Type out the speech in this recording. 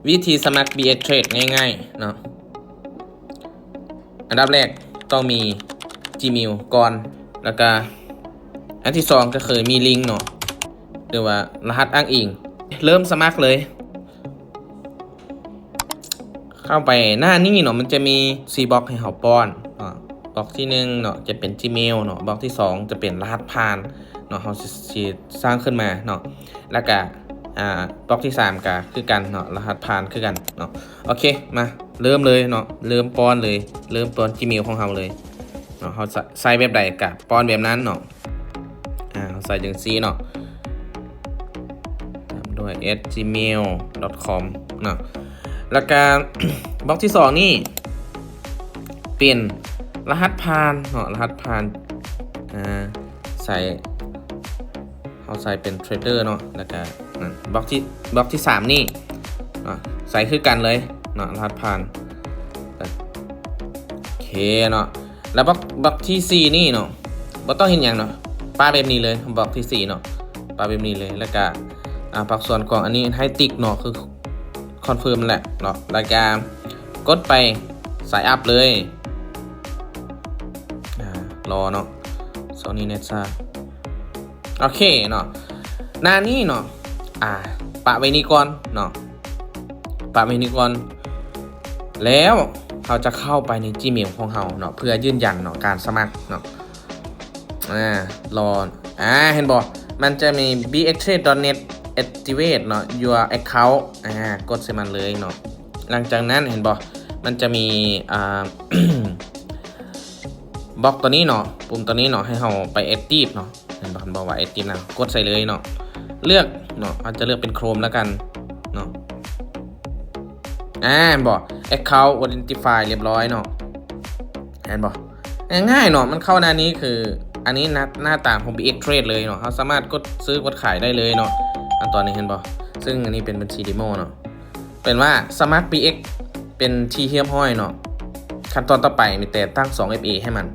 ວິທີສະໝັກ ບີເອັກ Trade ງ່າຍໆເນາະ. ອັນດັບແລກຕ້ອງມີ Gmail ກ່ອນ ແລ້ວກະອັນທີສອງກໍຄືມີລິ້ງເນາະ ຫຼືວ່າລະຫັດອ້າງອີງ. ເລີ່ມສະໝັກເລີຍ. ເຂົ້າໄປໜ້ານີ້ເນາະ ມັນຈະມີສີ່ບລັອກໃຫ້ເຮົາປ້ອນເນາະ. ບລັອກທີໜຶ່ງເນາະ ຈະເປັນ Gmail ເນາະ, ບລັອກທີສອງຈະເປັນລະຫັດຜ່ານເນາະ ເຮົາຊິ ຊິສ້າງຂຶ້ນມາເນາະ, ແລ້ວກະ ອາ ບລັອກທີສາມກະຄືກັນເນາະ ລະຫັດຜ່ານຄືກັນເນາະ. ໂອເຄ ມາເລີ່ມເລີຍເນາະ ເລີ່ມປ້ອນເລີຍ ເລີ່ມປ້ອນ Gmail ຂອງເຮົາເລີຍເນາະ. ເຮົາໃສ່ ໃສ່ແບບໃດກະປ້ອນແບບນັ້ນເນາະ. ອາ ເຮົາໃສ່ຈັ່ງຊີ້ເນາະ ຕາມດ້ວຍ ແອັດ ຈີເມວ ດອດ ຄອມ ເນາະ. ແລ້ວກະ ບລັອກທີສອງນີ້ເປັນລະຫັດຜ່ານເນາະ ລະຫັດຜ່ານ ອາ ໃສ່ ເຮົາໃສ່ເປັນ Trader ເນາະ. ແລ້ວກະນັ້ນ ບລັອກທີ ບລັອກທີສາມນີ້ເນາະ ໃສ່ຄືກັນເລີຍເນາະ ລະຫັດຜ່ານ. ໂອເຄເນາະ. ແລ້ວບລັອກ ບລັອກທີສີ່ນີ້ເນາະ ບໍ່ຕ້ອງເຮັດຫຍັງເນາະ ປະແບບນີ້ເລີຍ ບລັອກທີສີ່ເນາະ ປະແບບນີ້ເລີຍ. ແລ້ວກະ ອາ ພາກສ່ວນຂອງອັນນີ້ໃຫ້ຕິກເນາະ ຄື confirm ແຫຼະເນາະ. ແລ້ວກະກົດໄປ sign up ເລີຍ. ອາ ລໍເນາະ ຊ່ວງນີ້ເນັດຊ້າ. ໂອເຄເນາະ ໜ້ານີ້ເນາະ ອາ ປະໄວ້ນີ້ກ່ອນເນາະ ປະໄວ້ນີ້ກ່ອນ. ແລ້ວເຮົາຈະເຂົ້າໄປໃນ Gmail ຂອງເຮົາເນາະ ເພື່ອຢືນຢັນເນາະ ການສະໝັກເນາະ. ອາ ລໍ ອາ ເຫັນບໍ່ ມັນຈະມີ ບີເອັກ ເທຣດ ດອດ ເນັດ ແອັກຕິເວດ ເນາະ your account. ອາ ກົດໃສ່ມັນເລີຍເນາະ. ຫຼັງຈາກນັ້ນເຫັນບໍ່ ມັນຈະມີ ອາ ບລັອກຕົວນີ້ເນາະ ປຸ່ມຕົວນີ້ເນາະ ໃຫ້ເຮົາໄປ active ເນາະ. ເຫັນບໍ່ ເຫັນບໍ່ວ່າ active ນະ ກົດໃສ່ເລີຍເນາະ. ເລືອກເນາະ ອາດຈະເລືອກເປັນ Chrome ແລ້ວກັນເນາະ. ອາ ເຫັນບໍ່ account identify ຮຽບຮ້ອຍເນາະ. ເຫັນບໍ່ ງ່າຍໆເນາະ ມັນເຂົ້າໜ້ານີ້ ຄືອັນນີ້ໜ້າ ໜ້າຕາຂອງ ບີເອັກ Trade ເລີຍເນາະ. ເຮົາສາມາດກົດຊື້ກົດຂາຍໄດ້ເລີຍເນາະ. ອັນຕອນນີ້ເຫັນບໍ່ ຊຶ່ງອັນນີ້ເປັນບັນຊີ demo ເນາະ. ເປັນວ່າສະໝັກ ບີເອັກ ເປັນທີ່ຮຽບຮ້ອຍເນາະ. ຂັ້ນຕອນຕໍ່ໄປມີແຕ່ຕັ້ງສອງ ເອັຟເອ ໃຫ້ມັນ